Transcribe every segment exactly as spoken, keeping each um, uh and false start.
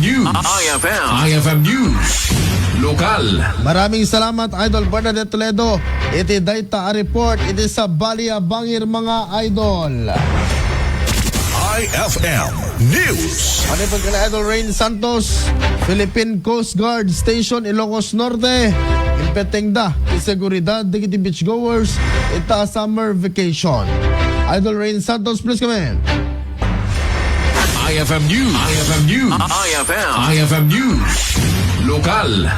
News. I F M. I F M News. Lokal. Maraming salamat, Idol Bernadette Toledo. Iti dayta a report, iti sabali a bangir, mga idol. I F M News. Manipod kan Idol Rain Santos, Philippine Coast Guard Station, Ilocos Norte. Impetteng da ti seguridad dagiti beachgoers ita summer vacation. Idol Rain Santos, please come in. I F M News. I F M News. I F M. I F M News. Lokal.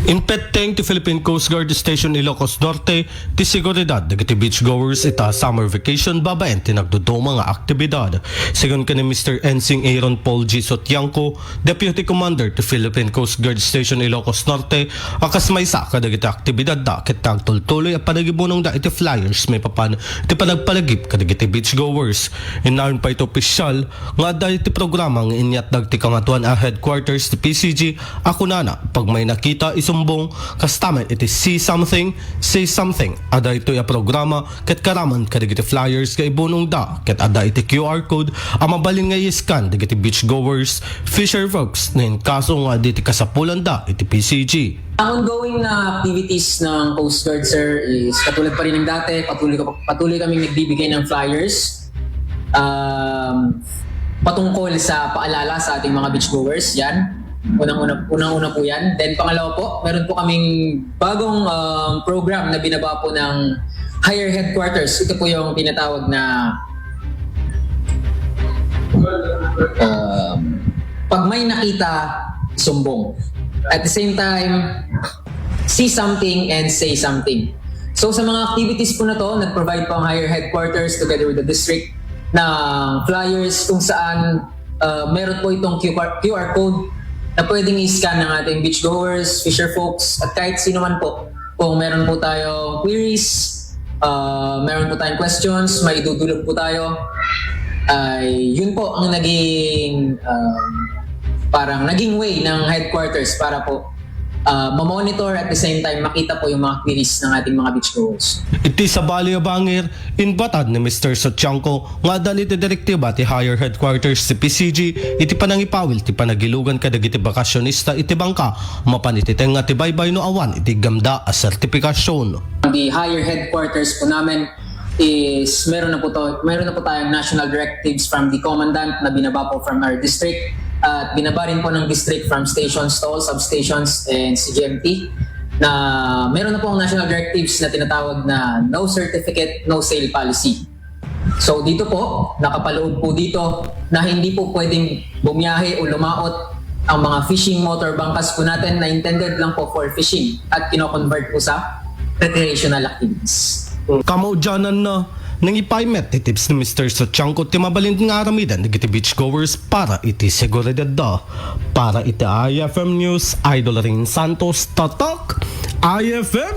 Impetteng ti Philippine Coast Guard Station Ilocos Norte ti seguridad dagiti beachgoers ita summer vacation babaen ti nagduduma nga aktibidad. Sigun ken ni Mister Ensign Aaron Paul G. Sotiangco, Deputy Commander ti Philippine Coast Guard Station Ilocos Norte, a kas maysa kadagiti aktibidadda ket nagtultuloy a panagibunongda iti flyers maipapan ti panagpalagip kadagiti beachgoers. Innayon pay iti opisyal nga adda iti programa nga inyatdag ti Kangatoan a Headquarters ti P C G a kunana, "Pagmay nakita, isumbong," kasta met iti See Something, Say Something. Adda daytoy a programa ket karaman kadagiti flyers nga ibunongda ket adda iti Q R code a mabalin nga i-scan dagiti beachgoers, fisher folks, no in kaso nga adda iti kasapulanda iti P C G. Ang ongoing na activities ng Coast Guard, sir, is katulad pa rin ng dati, patuloy, patuloy kaming nagbibigay ng flyers, um, patungkol sa paalala sa ating mga beachgoers. Yan. Unang-una, unang-una po yan. Then pangalawa po, meron po kaming bagong, um, program na binaba po ng higher headquarters. Ito po yung tinatawag na, um, "Pag may nakita, sumbong." At the same time, "See something and say something." So sa mga activities po na to, nag-provide po ang higher headquarters together with the district ng flyers kung saan, uh, meron po itong Q R, Q R code na pwedeng i-scan ng ating beachgoers, fisher folks, at kahit sino man po. Kung meron po tayong queries, uh, meron po tayong questions, may idudulog po tayo, ay yun po ang naging, um, parang naging way ng headquarters para po, uh, ma-monitor at the same time makita po yung mga queries ng ating mga beachgoers. Iti sabali a bangir, inbatad ni Mister Sotiangco nga addan iti direktiba ti higher headquarters ti P C G iti panangipawil ti panagilugan kadagiti bakasionista iti bangka mapan iti tengnga ti baybay no awan iti iggamda a sertipikasyon. The higher headquarters po namin is meron na po to, meron na po tayong national directives from the commandant na binaba po from our district at binaba rin po ng district from stations to all substations and C G M T na meron na po ang national directives na tinatawag na no certificate, no sail policy. So dito po, nakapaloob po dito na hindi po pwedeng bumiyahe o lumaot ang mga fishing motor bangkas po natin na intended lang po for fishing at kino-convert po sa recreational activities. Kamaudiananna, nangipay met ti tips ni Mister Sotiangco ti mabalin nga aramiden dagiti beachgoers para iti seguridadda. Para iti I F M News, Idol Rin Santos, Tatak I F M.